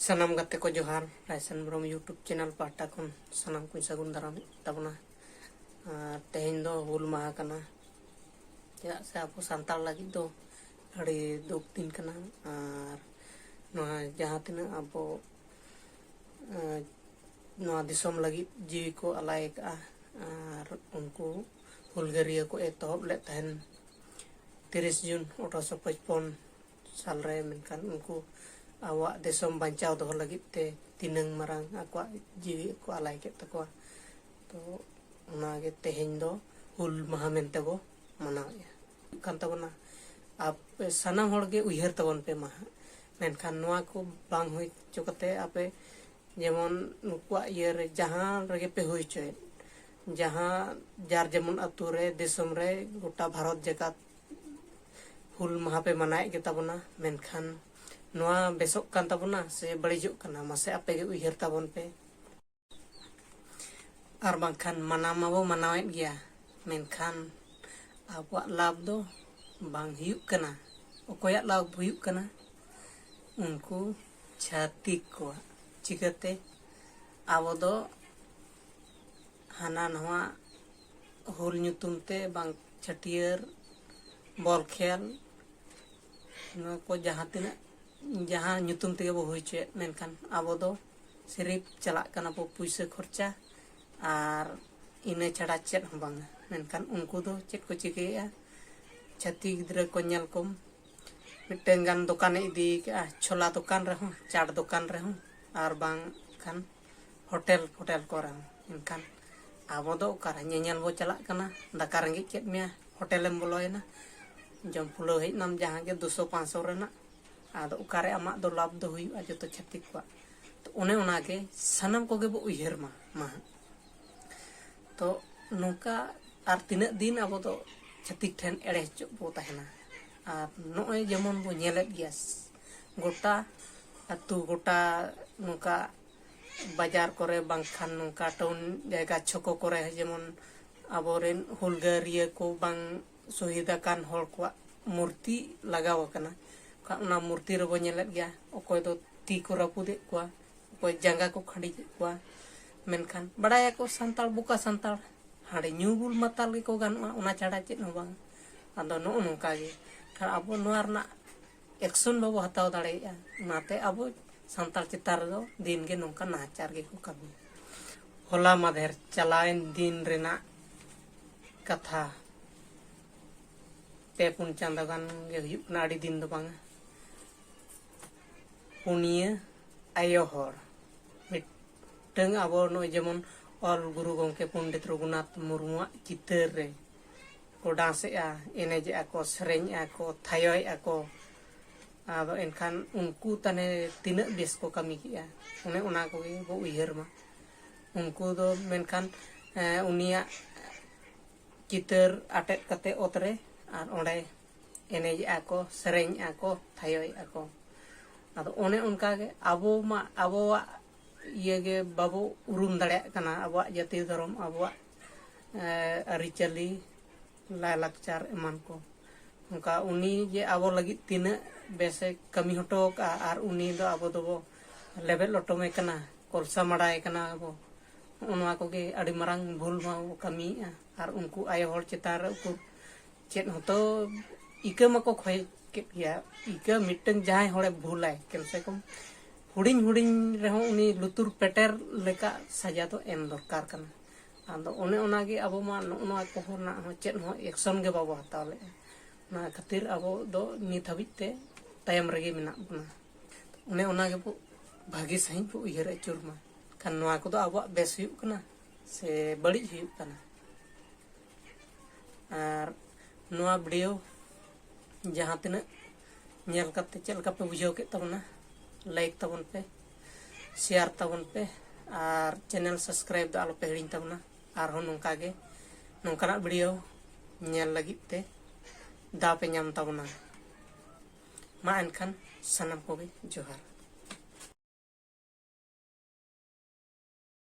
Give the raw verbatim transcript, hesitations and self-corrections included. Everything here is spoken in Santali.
ᱥᱟᱱᱟᱢ ᱜᱟᱛᱮ ᱠᱚ ᱡᱚᱦᱟᱨ᱾ ᱨᱟᱭᱥᱟᱱ ᱵᱨᱚᱢ YouTube channel ᱯᱟᱦᱴᱟ ᱠᱷᱚᱱ ᱥᱟᱱᱟᱢ ᱠᱚᱧ ᱥᱟᱹᱜᱩᱱ ᱫᱟᱨᱟᱢᱮᱫ ᱛᱟᱵᱚᱱᱟ᱾ ᱟᱨ ᱛᱮᱦᱮᱧ ᱫᱚ ᱦᱩᱞ ᱢᱟᱦᱟ ᱠᱟᱱᱟ᱾ ᱪᱮᱫᱟᱜ ᱥᱮ ᱟᱵᱚ ᱥᱟᱱᱛᱟᱲ ᱞᱟᱹᱜᱤᱫ ᱫᱚ ᱟᱹᱰᱤ ᱫᱩᱠ ᱫᱤᱱ ᱠᱟᱱᱟ᱾ ᱟᱨ ᱱᱚᱣᱟ ᱡᱟᱦᱟᱸ ᱛᱤᱱᱟᱹᱜ ᱟᱵᱚ, ᱮᱸ, ᱱᱚᱣᱟ ᱫᱤᱥᱚᱢ ᱞᱟᱹᱜᱤᱫ ᱡᱤᱣᱤ ᱠᱚ ᱟᱞᱟᱭ ᱟᱠᱟᱫᱼᱟ, ᱟᱨ ᱩᱱᱠᱩ ᱦᱩᱞᱜᱟᱹᱨᱤᱭᱟᱹ ᱠᱚ ᱮᱛᱚᱦᱚᱵ ᱞᱮᱫ ᱛᱟᱦᱮᱱ ᱛᱤᱨᱤᱥ ᱡᱩᱱ ᱟᱴᱷᱨᱚᱥᱚ ᱯᱚᱪᱯᱚᱱ ᱥᱟᱞ ᱨᱮ, ᱢᱮᱱᱠᱷᱟᱱ ᱩᱱᱠᱩ ᱟᱵᱚᱣᱟᱜ ᱫᱤᱥᱚᱢ ᱵᱟᱧᱪᱟᱣ ᱫᱚᱦᱚ ᱞᱟᱹᱜᱤᱫ ᱛᱮ ᱛᱤᱱᱟᱹᱝ ᱢᱟᱨᱟᱝ ᱟᱠᱚᱣᱟᱜ ᱡᱤᱣᱤ ᱠᱚ ᱟᱞᱟᱭ ᱠᱮᱫ ᱛᱟᱠᱚᱣᱟ᱾ ᱛᱚ ᱚᱱᱟᱜᱮ ᱛᱮᱦᱮᱧ ᱫᱚ ᱦᱩᱞ ᱢᱟᱦᱟ ᱢᱮᱱᱛᱮ ᱵᱚ ᱢᱟᱱᱟᱣᱮᱫᱼᱟ᱾ ᱦᱩᱭᱩᱜ ᱠᱟᱱ ᱛᱟᱵᱚᱱᱟ, ᱟᱯᱮ ᱥᱟᱱᱟᱢ ᱦᱚᱲ ᱜᱮ ᱩᱭᱦᱟᱹᱨ ᱛᱟᱵᱚᱱ ᱯᱮ ᱢᱟ ᱦᱟᱸᱜ᱾ ᱢᱮᱱᱠᱷᱟᱱ ᱱᱚᱣᱟ ᱠᱚ ᱵᱟᱝ ᱦᱩᱭ ᱦᱚᱪᱚ ᱠᱟᱛᱮ ᱟᱯᱮ ᱡᱮᱢᱚᱱ ᱱᱩᱠᱩᱣᱟᱜ ᱤᱭᱟᱹ ᱨᱮ ᱡᱟᱦᱟᱸ ᱨᱮᱜᱮ ᱯᱮ ᱦᱩᱭ ᱦᱚᱪᱚᱭᱮᱫ, ᱡᱟᱦᱟᱸ ᱡᱟᱨ ᱡᱮᱢᱚᱱ ᱟᱹᱛᱩ ᱨᱮ, ᱫᱤᱥᱚᱢ ᱨᱮ, ᱜᱚᱴᱟ ᱵᱷᱟᱨᱚᱛ ᱡᱟᱠᱟᱛ ᱦᱩᱞ ᱢᱟᱦᱟ ᱯᱮ ᱢᱟᱱᱟᱣᱮᱫ ᱜᱮ ᱛᱟᱵᱚᱱᱟ, ᱢᱮᱱᱠᱷᱟᱱ ᱱᱚᱣᱟ ᱵᱮᱥᱚᱜ ᱠᱟᱱ ᱛᱟᱵᱚᱱᱟ ᱥᱮ ᱵᱟᱹᱲᱤᱡᱚᱜ ᱠᱟᱱᱟ? ᱢᱟᱥᱮ ᱟᱯᱮ ᱜᱮ ᱩᱭᱦᱟᱹᱨ ᱛᱟᱵᱚᱱ ᱯᱮ᱾ ᱟᱨ ᱵᱟᱝᱠᱷᱟᱱ ᱢᱟᱱᱟᱣ ᱢᱟᱵᱚ ᱢᱟᱱᱟᱣᱮᱫ ᱜᱮᱭᱟ, ᱢᱮᱱᱠᱷᱟᱱ ᱟᱵᱚᱣᱟᱜ ᱞᱟᱵᱷ ᱫᱚ ᱵᱟᱝ ᱦᱩᱭᱩᱜ ᱠᱟᱱᱟ᱾ ᱚᱠᱚᱭᱟᱜ ᱞᱟᱵᱷ ᱦᱩᱭᱩᱜ ᱠᱟᱱᱟ? ᱩᱱᱠᱩ ᱪᱷᱟᱹᱛᱤᱠ ᱠᱚᱣᱟᱜ᱾ ᱪᱤᱠᱟᱹᱛᱮ? ᱟᱵᱚ ᱫᱚ ᱦᱟᱱᱟ ᱱᱟᱣᱟ ᱦᱩᱞ ᱧᱩᱛᱩᱢ ᱛᱮ ᱵᱟᱝ ᱪᱷᱟᱹᱴᱭᱟᱹᱨ, ᱵᱚᱞ ᱠᱷᱮᱞ, ᱱᱚᱣᱟ ᱠᱚ ᱡᱟᱦᱟᱸ ᱛᱤᱱᱟᱹᱜ, ᱡᱟᱦᱟᱸ ᱧᱩᱛᱩᱢ ᱛᱮᱜᱮ ᱵᱚ ᱦᱩᱭ ᱦᱚᱪᱚᱭᱮᱫ, ᱢᱮᱱᱠᱷᱟᱱ ᱟᱵᱚ ᱫᱚ ᱥᱤᱨᱤᱯ ᱪᱟᱞᱟᱜ ᱠᱟᱱᱟ ᱵᱚ ᱯᱩᱭᱥᱟᱹ ᱠᱷᱚᱨᱪᱟ, ᱟᱨ ᱤᱱᱟᱹ ᱪᱷᱟᱲᱟ ᱪᱮᱫ ᱦᱚᱸ ᱵᱟᱝᱟ᱾ ᱢᱮᱱᱠᱷᱟᱱ ᱩᱱᱠᱩ ᱫᱚ ᱪᱮᱫ ᱠᱚ ᱪᱤᱠᱟᱹᱭᱮᱫᱼᱟ? ᱪᱷᱟᱹᱛᱤᱠ ᱜᱤᱫᱽᱨᱟᱹ ᱠᱚ ᱧᱮᱞ ᱠᱚᱢ, ᱢᱤᱫᱴᱟᱹᱝ ᱜᱟᱱ ᱫᱚᱠᱟᱱᱮ ᱤᱫᱤ ᱠᱟᱜᱼᱟ, ᱪᱷᱳᱞᱟ ᱫᱚᱠᱟᱱ ᱨᱮᱦᱚᱸ, ᱪᱟᱴ ᱫᱚᱠᱟᱱ ᱨᱮᱦᱚᱸ, ᱟᱨ ᱵᱟᱝᱠᱷᱟᱱ ᱦᱳᱴᱮᱞ ᱯᱷᱳᱴᱮᱞ ᱠᱚᱨᱮ ᱦᱚᱸ᱾ ᱮᱱᱠᱷᱟᱱ ᱟᱵᱚ ᱫᱚ ᱚᱠᱟᱨᱮ ᱧᱮᱧᱮᱞ ᱵᱚ ᱪᱟᱞᱟᱜ ᱠᱟᱱᱟ, ᱫᱟᱠᱟ ᱨᱮᱸᱜᱮᱡ ᱠᱮᱫ ᱢᱮᱭᱟ, ᱦᱳᱴᱮᱞᱮᱢ ᱵᱚᱞᱚᱭᱮᱱᱟ, ᱡᱚᱢ ᱯᱷᱩᱞᱟᱹᱣ ᱦᱮᱡ ᱮᱱᱟᱢ ᱡᱟᱦᱟᱸ ᱜᱮ ᱫᱩᱥᱚ ᱯᱟᱸᱪᱥᱚ ᱨᱮᱱᱟᱜ, ᱟᱫᱚ ᱚᱠᱟᱨᱮ ᱟᱢᱟᱜ ᱫᱚ ᱞᱟᱵᱷ ᱫᱚ ᱦᱩᱭᱩᱜᱼᱟ ᱡᱚᱛᱚ ᱪᱷᱟᱹᱛᱤᱠ ᱠᱚᱣᱟᱜ? ᱛᱚ ᱚᱱᱮ ᱚᱱᱟᱜᱮ ᱥᱟᱱᱟᱢ ᱠᱚᱜᱮ ᱵᱚ ᱩᱭᱦᱟᱹᱨ ᱢᱟ, ᱢᱟ ᱦᱟᱸᱜ᱾ ᱛᱚ ᱱᱚᱝᱠᱟ ᱟᱨ ᱛᱤᱱᱟᱹᱜ ᱫᱤᱱ ᱟᱵᱚ ᱫᱚ ᱪᱷᱟᱹᱛᱤᱠ ᱴᱷᱮᱱ ᱮᱲᱮ ᱦᱚᱪᱚᱜ ᱵᱚ ᱛᱟᱦᱮᱱᱟ? ᱟᱨ ᱱᱚᱜᱼᱚᱭ ᱡᱮᱢᱚᱱ ᱵᱚ ᱧᱮᱞᱮᱫ ᱜᱮᱭᱟ, ᱜᱚᱴᱟ ᱟᱹᱛᱩ, ᱜᱚᱴᱟ ᱱᱚᱝᱠᱟ ᱵᱟᱡᱟᱨ ᱠᱚᱨᱮ ᱵᱟᱝᱠᱷᱟᱱ ᱱᱚᱝᱠᱟ ᱴᱟᱣᱩᱱ ᱡᱟᱭᱜᱟ ᱪᱷᱚᱠᱚ ᱠᱚᱨᱮ ᱡᱮᱢᱚᱱ ᱟᱵᱚᱨᱮᱱ ᱦᱩᱞᱜᱟᱹᱨᱤᱭᱟᱹ ᱠᱚ ᱵᱟᱝ ᱥᱚᱦᱤᱫ ᱟᱠᱟᱱ ᱦᱚᱲ ᱠᱚᱣᱟᱜ ᱢᱩᱨᱛᱤ ᱞᱟᱜᱟᱣ ᱟᱠᱟᱱᱟ᱾ ᱠᱷᱟᱱ ᱚᱱᱟ ᱢᱩᱨᱛᱤ ᱨᱮᱵᱚ ᱧᱮᱞᱮᱫ ᱜᱮᱭᱟ, ᱚᱠᱚᱭ ᱫᱚ ᱛᱤ ᱠᱚ ᱨᱟᱹᱯᱩᱫᱮᱫ ᱠᱚᱣᱟ, ᱚᱠᱚᱭ ᱡᱟᱸᱜᱟ ᱠᱚ ᱠᱷᱟᱹᱰᱤᱡᱮᱫ ᱠᱚᱣᱟ᱾ ᱢᱮᱱᱠᱷᱟᱱ ᱵᱟᱲᱟᱭᱟᱠᱚ ᱥᱟᱱᱛᱟᱲ, ᱵᱚᱠᱟ ᱥᱟᱱᱛᱟᱲ, ᱦᱟᱺᱰᱤ ᱧᱩ ᱵᱩᱞ ᱢᱟᱛᱟᱞ ᱜᱮᱠᱚ ᱜᱟᱱᱚᱜᱼᱟ, ᱚᱱᱟ ᱪᱷᱟᱰᱟ ᱪᱮᱫ ᱦᱚᱸ ᱵᱟᱝ᱾ ᱟᱫᱚ ᱱᱚᱜᱼᱚ ᱱᱚᱝᱠᱟ ᱜᱮ ᱠᱷᱟᱱ ᱟᱵᱚ ᱱᱚᱣᱟ ᱨᱮᱱᱟᱜ ᱮᱠᱥᱚᱱ ᱵᱟᱵᱚ ᱦᱟᱛᱟᱣ ᱫᱟᱲᱮᱭᱟᱜᱼᱟ᱾ ᱚᱱᱟᱛᱮ ᱟᱵᱚ ᱥᱟᱱᱛᱟᱲ ᱪᱮᱛᱟᱱ ᱨᱮᱫᱚ ᱫᱤᱱ ᱜᱮ ᱱᱚᱝᱠᱟ ᱱᱟᱦᱟᱪᱟᱨ ᱜᱮᱠᱚ ᱠᱟᱹᱢᱤᱭᱟ᱾ ᱦᱚᱞᱟ ᱢᱟᱫᱷᱮᱨ ᱪᱟᱞᱟᱣᱮᱱ ᱫᱤᱱ ᱨᱮᱱᱟᱜ ᱠᱟᱛᱷᱟ, ᱯᱮ ᱯᱩᱱ ᱪᱟᱸᱫᱳ ᱜᱟᱱ ᱜᱮ ᱦᱩᱭᱩᱜ ᱠᱟᱱᱟ, ᱟᱹᱰᱤ ᱫᱤᱱ ᱫᱚ ᱵᱟᱝᱟ᱾ ᱯᱩᱱᱭᱟᱹ ᱟᱭᱳ ᱦᱚᱲ, ᱢᱤᱫᱴᱟᱹᱝ ᱟᱵᱚ ᱱᱚᱜᱼᱚᱭ ᱡᱮᱢᱚᱱ ᱚᱞ ᱜᱩᱨᱩ ᱜᱚᱢᱠᱮ ᱯᱚᱱᱰᱤᱛ ᱨᱚᱜᱷᱩᱱᱟᱛᱷ ᱢᱩᱨᱢᱩᱣᱟᱜ ᱪᱤᱛᱟᱹᱨ ᱨᱮ ᱠᱚ ᱰᱟᱱᱥᱮᱜᱼᱟ, ᱮᱱᱮᱡᱮᱜᱼᱟ ᱠᱚ, ᱥᱮᱨᱮᱧᱮᱜᱼᱟ ᱠᱚ, ᱛᱷᱟᱭᱚᱭᱮᱜᱼᱟ ᱠᱚ᱾ ᱟᱫᱚ ᱮᱱᱠᱷᱟᱱ ᱩᱱᱠᱩ ᱛᱟᱦᱞᱮ ᱛᱤᱱᱟᱹᱜ ᱵᱮᱥ ᱠᱚ ᱠᱟᱹᱢᱤ ᱠᱮᱜᱼᱟ, ᱚᱱᱮ ᱚᱱᱟ ᱠᱚᱜᱮ ᱵᱚ ᱩᱭᱦᱟᱹᱨ ᱢᱟ᱾ ᱩᱱᱠᱩ ᱫᱚ ᱢᱮᱱᱠᱷᱟᱱ, ᱮᱸ, ᱩᱱᱤᱭᱟᱜ ᱪᱤᱛᱟᱹᱨ ᱟᱴᱮᱫ ᱠᱟᱛᱮ ᱚᱛ ᱨᱮ, ᱟᱨ ᱚᱸᱰᱮ ᱮᱱᱮᱡᱮᱜᱼᱟ ᱠᱚ, ᱥᱮᱨᱮᱧᱮᱜᱼᱟ ᱠᱚ, ᱛᱷᱟᱭᱚᱭᱮᱜᱼᱟ ᱠᱚ᱾ ᱟᱫᱚ ᱚᱱᱮ ᱚᱱᱠᱟ ᱜᱮ ᱟᱵᱚ ᱢᱟ ᱟᱵᱚᱣᱟᱜ ᱤᱭᱟᱹ ᱜᱮ ᱵᱟᱵᱚ ᱩᱨᱩᱢ ᱫᱟᱲᱮᱭᱟᱜ ᱠᱟᱱᱟ, ᱟᱵᱚᱣᱟᱜ ᱡᱟᱹᱛᱤ ᱫᱷᱚᱨᱚᱢ, ᱟᱵᱚᱣᱟᱜ, ᱮ, ᱟᱹᱨᱤᱪᱟᱹᱞᱤ, ᱞᱟᱭᱼᱞᱟᱠᱪᱟᱨ ᱮᱢᱟᱱ ᱠᱚ᱾ ᱚᱱᱠᱟ ᱩᱱᱤ ᱡᱮ ᱟᱵᱚ ᱞᱟᱹᱜᱤᱫ ᱛᱤᱱᱟᱹᱜ ᱵᱮᱥᱮ ᱠᱟᱹᱢᱤ ᱦᱚᱴᱚ ᱟᱠᱟᱫᱼᱟ, ᱟᱨ ᱩᱱᱤ ᱫᱚ ᱟᱵᱚ ᱫᱚᱵᱚ ᱞᱮᱵᱮᱫ ᱞᱚᱴᱚᱢᱮ ᱠᱟᱱᱟ, ᱠᱚᱞᱥᱟ ᱢᱟᱰᱟᱭᱮ ᱠᱟᱱᱟ ᱵᱚ᱾ ᱱᱚᱜᱼᱚ ᱱᱚᱣᱟ ᱠᱚᱜᱮ ᱟᱹᱰᱤ ᱢᱟᱨᱟᱝ ᱵᱷᱩᱞ ᱢᱟ ᱵᱚ ᱠᱟᱹᱢᱤᱭᱮᱫᱼᱟ᱾ ᱟᱨ ᱩᱱᱠᱩ ᱟᱭᱳ ᱦᱚᱲ ᱪᱮᱛᱟᱱ ᱨᱮ ᱩᱠᱩᱨ ᱪᱮᱫ ᱦᱚᱸᱛᱚ ᱤᱠᱟᱹ ᱢᱟᱠᱚ ᱠᱷᱚᱭ ᱠᱮᱫ ᱜᱮᱭᱟ᱾ ᱤᱠᱟᱹ ᱢᱤᱫᱴᱟᱝ ᱡᱟᱦᱟᱸᱭ ᱦᱚᱲᱮ ᱵᱷᱩᱞᱟᱭ, ᱠᱚᱢ ᱥᱮ ᱠᱚᱢ ᱦᱩᱰᱤᱧ ᱦᱩᱰᱤᱧ ᱨᱮᱦᱚᱸ ᱩᱱᱤ ᱞᱩᱛᱩᱨ ᱯᱮᱴᱮᱨ ᱞᱮᱠᱟ ᱥᱟᱡᱟ ᱫᱚ ᱮᱢ ᱫᱚᱨᱠᱟᱨ ᱠᱟᱱᱟ᱾ ᱟᱫᱚ ᱚᱱᱮ ᱚᱱᱟᱜᱮ ᱟᱵᱚ ᱢᱟ ᱱᱚᱜᱼᱚ ᱱᱚᱣᱟ ᱠᱚᱦᱚᱸ ᱨᱮᱱᱟᱜ ᱦᱚᱸ ᱪᱮᱫ ᱦᱚᱸ ᱮᱠᱥᱚᱱ ᱜᱮ ᱵᱟᱵᱚ ᱦᱟᱛᱟᱣ ᱞᱮᱫᱼᱟ᱾ ᱚᱱᱟ ᱠᱷᱟᱹᱛᱤᱨ ᱟᱵᱚ ᱫᱚ ᱱᱤᱛ ᱦᱟᱹᱵᱤᱡ ᱛᱮ ᱛᱟᱭᱚᱢ ᱨᱮᱜᱮ ᱢᱮᱱᱟᱜ ᱵᱚᱱᱟ᱾ ᱚᱱᱮ ᱚᱱᱟ ᱜᱮᱵᱚ ᱵᱷᱟᱹᱜᱤ ᱥᱟᱺᱦᱤᱡ ᱵᱚ ᱩᱭᱦᱟᱹᱨ ᱟᱹᱪᱩᱨ ᱢᱟ᱾ ᱠᱷᱟᱱ ᱱᱚᱣᱟ ᱠᱚᱫᱚ ᱟᱵᱚᱣᱟᱜ ᱵᱮᱥ ᱦᱩᱭᱩᱜ ᱠᱟᱱᱟ ᱥᱮ ᱵᱟᱹᱲᱤᱡ ᱦᱩᱭᱩᱜ ᱠᱟᱱᱟ? ᱟᱨ ᱱᱚᱣᱟ ᱵᱷᱤᱰᱤᱭᱳ ᱡᱟᱦᱟᱸ ᱛᱤᱱᱟᱹᱜ ᱧᱮᱞ ᱠᱟᱛᱮ ᱪᱮᱫ ᱞᱮᱠᱟ ᱯᱮ ᱵᱩᱡᱷᱟᱹᱣ ᱠᱮᱫ ᱛᱟᱵᱚᱱᱟ, ᱞᱟᱭᱤᱠ ᱛᱟᱵᱚᱱ ᱯᱮ, ᱥᱮᱭᱟᱨ ᱛᱟᱵᱚᱱ ᱯᱮ, ᱟᱨ ᱪᱮᱱᱮᱞ ᱥᱟᱵᱥᱠᱨᱟᱭᱤᱵ ᱫᱚ ᱟᱞᱚ ᱯᱮ ᱦᱤᱲᱤᱧ ᱛᱟᱵᱚᱱᱟ᱾ ᱟᱨᱦᱚᱸ ᱱᱚᱝᱠᱟ ᱜᱮ ᱱᱚᱝᱠᱟᱱᱟᱜ ᱵᱷᱤᱰᱤᱭᱳ ᱧᱮᱞ ᱞᱟᱹᱜᱤᱫ ᱛᱮ ᱫᱟᱣ ᱯᱮ ᱧᱟᱢ ᱛᱟᱵᱚᱱᱟ᱾ ᱢᱟ ᱮᱱᱠᱷᱟᱱ ᱥᱟᱱᱟᱢ ᱠᱚᱜᱮ ᱡᱚᱦᱟᱨ᱾